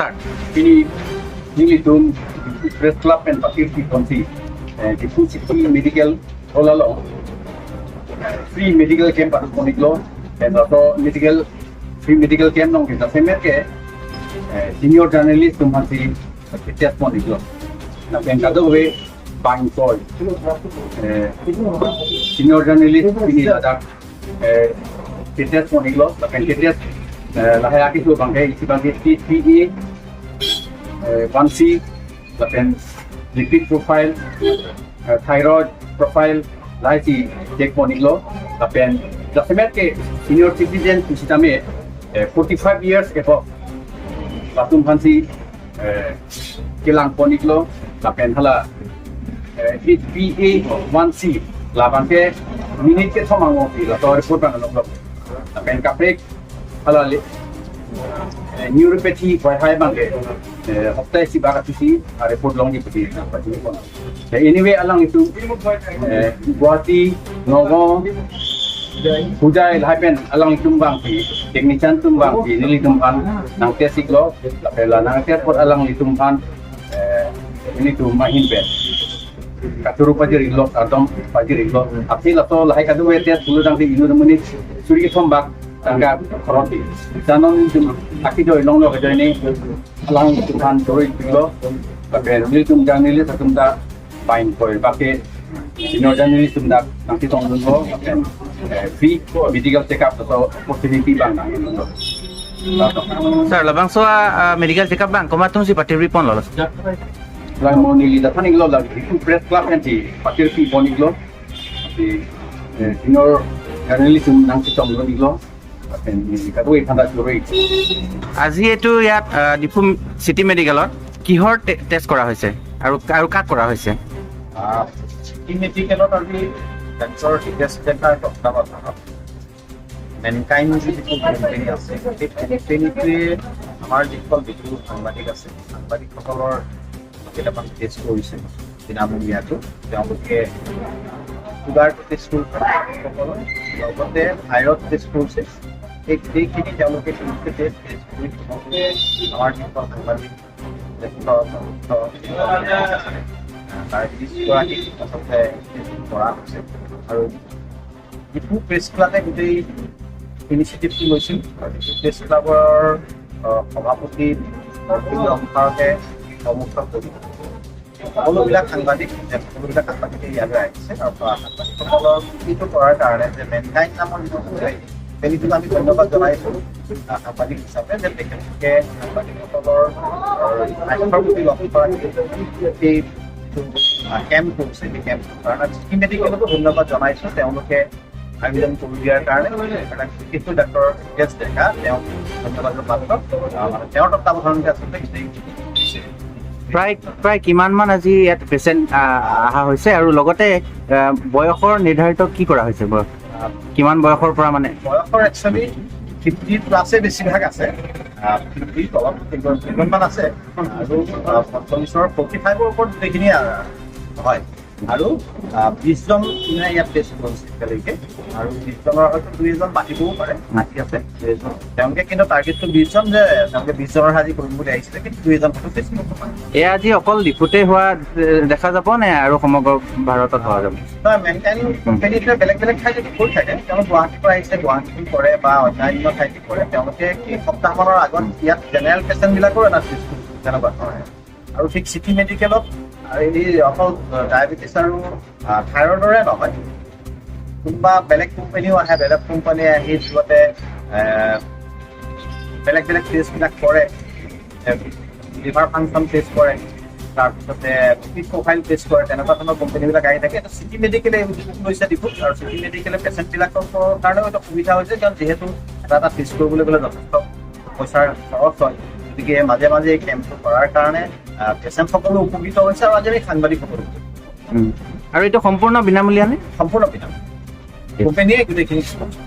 Start. Ini nili tum press club and pasir ki konsi Diphu City Medical holalo free medical camp atu koniklo and also medical free medical camp nong kita semer ke senior journalist tum hansi test koniklo na pen kado we bang toy senior journalist ini ada test koniklo na pen test lahai akisu bangke isi bangke TPE 1C, lapen lipid profile, thyroid profile, lai chi check moniglo, lapen lasemet ke senior citizen kisitame 45 years above, latum hansi kilang poniglo, lapen hala HbA 1C, laban ke minute ke thomango pi la to report bang lo lapen kaprek hala neuropathy হয় হয় bangke সপ্তাহে চিবা কাটিছি report লং দি anyway Alang এইটো Guwahati, Nagaon, Hujai lapen alang tumbang pi technician tumbang pi nili tumpan nang test siklo la nang test pot alang litumpan ini tu mahin pe katuru pajiri lo adom pajiri lo api la to lahai kadu we test bulu dang ti inu menit suri thombak tangga khoroti janon tum aki doi long lo ke ni alang tumpan doi lo lapen nili tum jang nili satum da pain koi bake senior journalist tum da nang ti tong lo lapen free medical check up atau opportunity bang nang Sir, labangsoa medical check up bang komatung si patir ripon lolos. Lang mo nili da thaning lo la press club anti patir pi boning lo di senior journalist nang ti tong lo lo lapen nili ka doi thanda loi. আজি এইটো ইয়াত Diphu city মেডিকেলত কিহৰ test কৰা হৈছে আৰু কাক কৰা হৈছে? চিটি মেডিকেলত আজি ডাক্তৰ হিতেশ ডেকাৰ তত্বাৱধানত মেনকাইণ্ড যিটো কোম্পানী আছে, সেই কোম্পানীটোৱে আমাৰ যিসকল বিহু সাংবাদিক আছে, সাংবাদিকসকলৰ কেইটামান টেষ্ট কৰিছে বিনামূলীয়াকৈ। তেওঁলোকে চুগাৰটো টেষ্ট কৰিছে সকলৰ, লগতে থাইৰইড টেষ্ট কৰিছে। এই গোটেইখিনি তেওঁলোকে টেষ্ট টেষ্ট কৰি তেওঁলোকে আমাৰ যিসকল সাংবাদিক জ্যেষ্ঠ আছে, তাৰ 20 গৰাকীক আচলতে টেষ্ট কৰা হৈছে। আৰু ডিফু প্ৰেছ ক্লাবে গোটেই ইনিচিয়েটিভটো লৈছিল আৰু ডিফু প্ৰেছ ক্লাবৰ সভাপতি ৰংফাৰকে প্ৰমুখ কৰি সকলোবিলাক সাংবাদিক, সকলোবিলাক সাংবাদিকে ইয়ালৈ আহিছে। আৰু সাংবাদিকসকলক এইটো কৰাৰ কাৰণে যে মেনকাইণ্ড নামৰ যিটো কোম্পানীটোক আমি ধন্যবাদ জনাইছোঁ সাংবাদিক হিচাপে যে তেখেতলোকে সাংবাদিকসকলৰ স্বাস্থ্যৰ প্ৰতি লক্ষ্য ৰাখি সেই যিটো কেম্প কৰিছে, সেই কেম্পটোৰ কাৰণে চিটি মেডিকেলতো ধন্যবাদ জনাইছোঁ তেওঁলোকে আয়োজন কৰি দিয়াৰ কাৰণে। বিশেষকৈ ডাক্তৰ হিতেশ ডেকা, তেওঁক ধন্যবাদৰ পাত্ৰ। মানে তেওঁৰ তত্বাৱধানতে আচলতে গোটেইখিনি হৈছে। প্ৰায় কিমান মান আজি ইয়াত পেচেণ্ট অহা হৈছে আৰু লগতে বয়সৰ নিৰ্ধাৰিত কি কৰা হৈছে, বয়স কিমান বয়সৰ পৰা মানে? বয়সৰ একচুৱেলি 50 প্লাছে বেছিভাগ আছে, 50ৰ তলত কেইজনমান আছে আৰু 45ৰ, 45ৰ ওপৰত গোটেইখিনি হয়। আৰু 20জন মানে ইয়াত টেষ্ট কৰিছে এতিয়ালৈকে আৰু 20জনৰ হয়তো দুই এজন বাঢ়িবও পাৰে, আহি আছে দুই এজন তেওঁলোকে। কিন্তু টাৰ্গেটটো 20জন যে তেওঁলোকে 20জনৰ আজি কৰিম বুলি আহিছিলে, কিন্তু দুই এজন হয়তো বেছি হ'ব পাৰে। এয়া আজি অকল ডিফুতে হোৱা দেখা যাব নে আৰু সমগ্ৰ ভাৰতত হোৱা যাব? নহয়, মেনকাইণ্ড কোম্পানীটোৱে বেলেগ বেলেগ ঠাইত কৰি থাকে। তেওঁলোক গুৱাহাটীৰ পৰা আহিছে, গুৱাহাটীতো কৰে বা অন্যান্য ঠাইতো কৰে। তেওঁলোকে কেইসপ্তাহমানৰ আগত ইয়াত জেনেৰেল পেচেণ্টবিলাকৰো এটা টেষ্ট কৰিছিল তেনেকুৱা ধৰণে। আৰু ঠিক চিটি মেডিকেলত এই অকল ডায়েবেটিছ আৰু থাইৰয়ডৰে নহয়, কোনোবা বেলেগ কোম্পানীও আহে। বেলেগ কোম্পানীয়ে আহি সিহঁতে বেলেগ বেলেগ টেষ্টবিলাক কৰে, লিভাৰ ফাংচন টেষ্ট কৰে, তাৰপিছতে লিপিড প্ৰফাইল টেষ্ট কৰে। তেনেকুৱা ধৰণৰ কোম্পানীবিলাক আহি থাকে। এইটো চিটি মেডিকেলে এই উদ্যোগটো লৈছে ডিফুত আৰু চিটি মেডিকেলে পেচেণ্টবিলাকৰ কাৰণেও এটা সুবিধা হৈছে, কাৰণ যিহেতু এটা এটা টেষ্ট কৰিবলৈ গ'লে যথেষ্ট পইচাৰ খৰচ হয়। গতিকে মাজে মাজে এই কেম্পটো কৰাৰ কাৰণে পেচেণ্টসকলো উপকৃত হৈছে আৰু আজি আমি সাংবাদিকসকলো উপকৃত। আৰু এইটো সম্পূৰ্ণ বিনামূলীয়া নে? সম্পূৰ্ণ বিনামূলীয়া, কোম্পানীয়ে গোটেইখিনি sponsor।